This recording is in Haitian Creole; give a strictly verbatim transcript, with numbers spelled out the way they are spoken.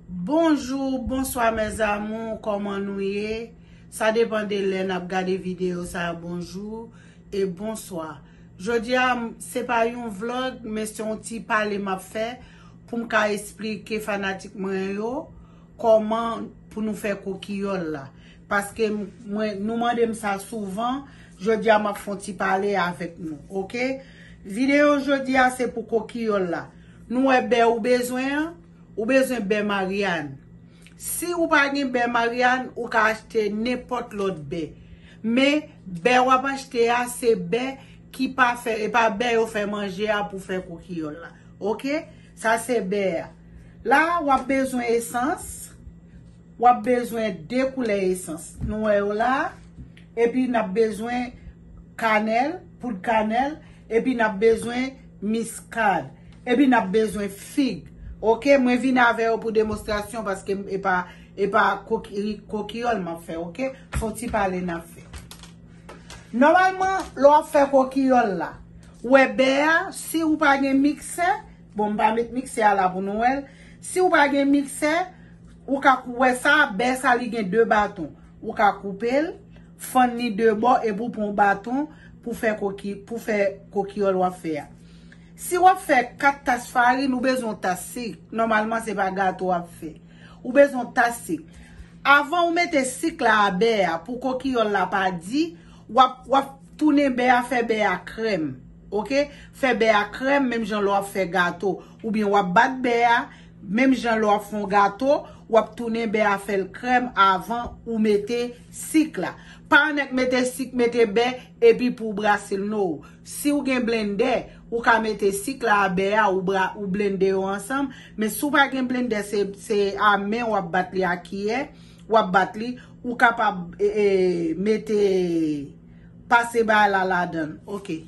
Bonjou, bonswa mes amours, kòman nou ye? Sa depan de lè n ap gade videyo sa, bonjou e bonswa. Jodi a, m- se pa yon vlog, men se yon ti pale m ap fè pou m ka esplike fanatik mwen yo kòman pou nou fè kokiyòl la. Paske m- mwen, nou mande m sa souvan, jodi a m ap fè yon ti pale avèk nou, oke? Videyo jodi a se pou kokiyòl la. Nou wè bè ou bezwen an? Ou bezwen bè Maryàn. Si ou pa gen bè Maryàn, ou ka achte nenpòt lòt bè. Men bè w ap achte a, se bè ki pa fè, e pa bè yo fè manje a pou fè kokiyòl la. Oke? Sa se bè a. La, w ap bezwen esans. W ap bezwen de koulè esans. Nou wè yo la. Epi n ap bezwen kanèl, poud kanèl. Epi n ap bezwen miskad. Epi n ap bezwen fig. Oke, mwen vin avè yo pou demonstrasyon paske m- e pa, e pa koki- kokiyòl m ap fè, oke? Se yon ti pale n ap fè. Nòmalman, lè w ap fè kokiyòl la, ou wè bè a, si ou pa gen miksè, bon, m pa met miksè a la pou nou wè l. Si ou pa gen miksè, ou ka kou- wè sa, bè sa li gen de baton. Ou ka koupe l, fann li de bò epi w pran yon baton pou fè koki- pou fè kokiyòl w ap fè a. Si w ap fè kat tas farin, ou bezwen yon tas sik. Nòmalman, se pa gato w ap fè. Ou bezwen yon tas sik. Avan ou mete sik la a bè a, pou kokiyòl la pa di, w ap, w ap tounen bè a, fè bè a krèm. Oke? Fè bè a krèm, menm jan lè w ap fè gato. Oubyen w ap bat bè a, menm jan lè w ap fè yon gato, w ap tounen bè a, fè l krèm avan ou mete sik la. Pa annik mete sik, mete bè, epi pou w brase l, no. Si w gen blendè, ou ka mete sik la a bè a, ou, bra- ou blende yo ansanm. Men si w pa gen blendè, se, se a men w ap bat li, a kiyè w ap bat li. Ou kapab e, e, mete, pase bagay la ladan l. Oke.